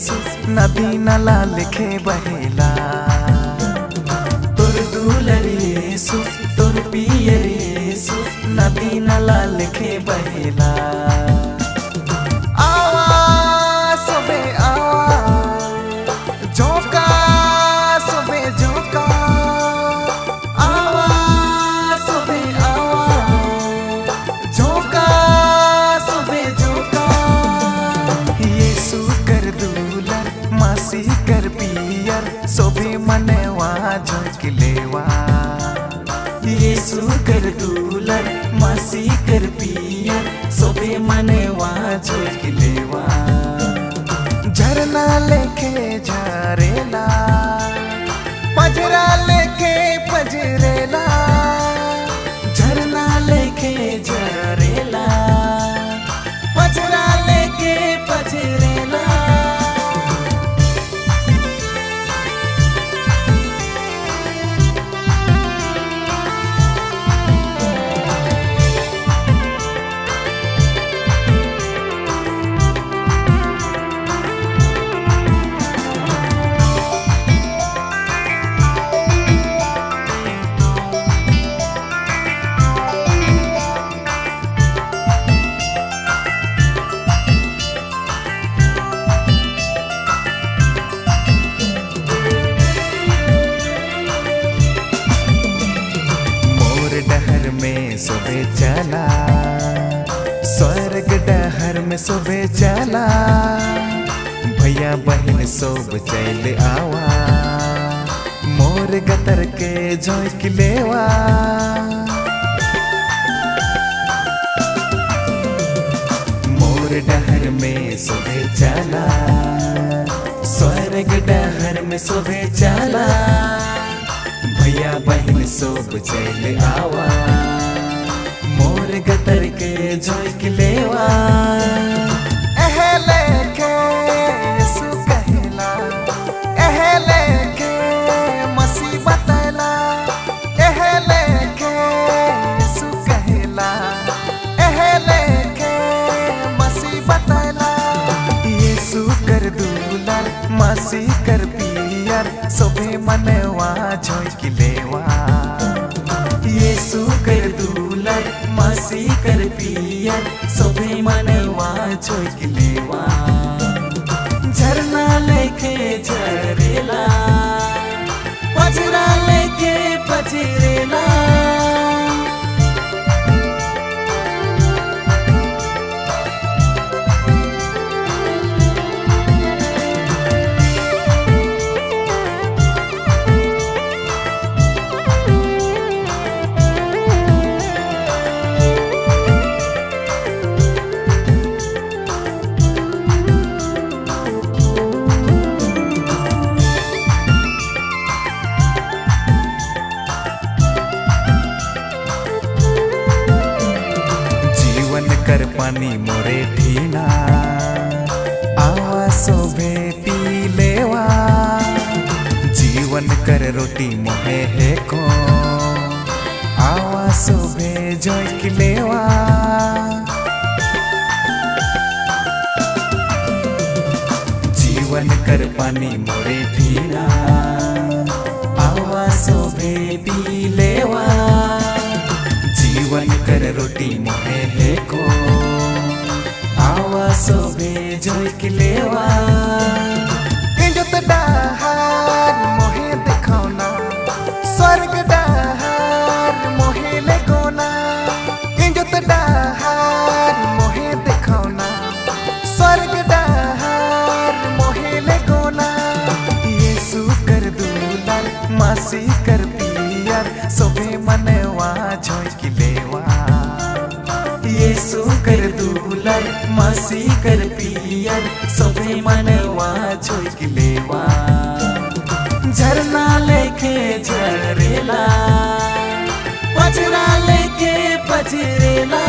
यीशु नदी नाला लेखे बहेला। तोर दुलर यीशु तोर पियर यीशु नदी नाला लेखे बहेला। आवा सबे आवा झोंका सबे झोंका, आवा सबे आवा झोंका सबे झोंका। यीशु कर दुलर मासी कर पियर सोभे मनवा झोंक लेवा। यीशु कर दुलर मासी कर पियर सोभे मनवा झोंक लेवा। झरना लेके झरेला पजरा लेके पजरेला, झरना लेके झरेला पजरा लेके पजरेला। मोर डहर में सोभे चला, स्वर्ग डहर में सोभे चला। भैया बहन सोब चल आवा मोर गतर के झोंक लेवा। मोर डहर में सोभे चला, स्वर्ग डहर में सोभे चला। भैया बहन सोब चल आवा मोर गतर के झोंक लेवा। एहे लेके यीशु कहेला, एहे लेके मसीह बतैला, एहे लेके यीशु कहेला, एहे लेके मसीह बतैला। यीशु कर दुलर मसीह कर पियर सोभे मनवा झोंक लेवा। यीशु कर दुलर मसीह कर पियर सोभे मनवा झोंक लेवा। झरना लेके झरेला पजरा लेके पजरेला। जीवन कर पानी मोरे ठीना आवा सोभे पी लेवा। जीवन कर रोटी मोहे है को आवा सोभे झोंक लेवा। जीवन कर पानी मोरे ठीना आवा सोभे पी लेवा। जीवन कर रोटी मोहे है को आवा सोभे झोंक लेवा। इज्जत डहार मोहे दिखौना स्वर्ग डहार मोहे लेगोना। इज्जत डहार मोहे दिखौना स्वर्ग डहार मोहे लेगोना। यीशु कर दुलर मासी कर पियर सोभे मनवा झोंक लेवा। यीशु कर दुलर मासी कर पियर सोभे मनवा झोंक लेवा। झरना लेके झरेला पजरा लेके पजरेला।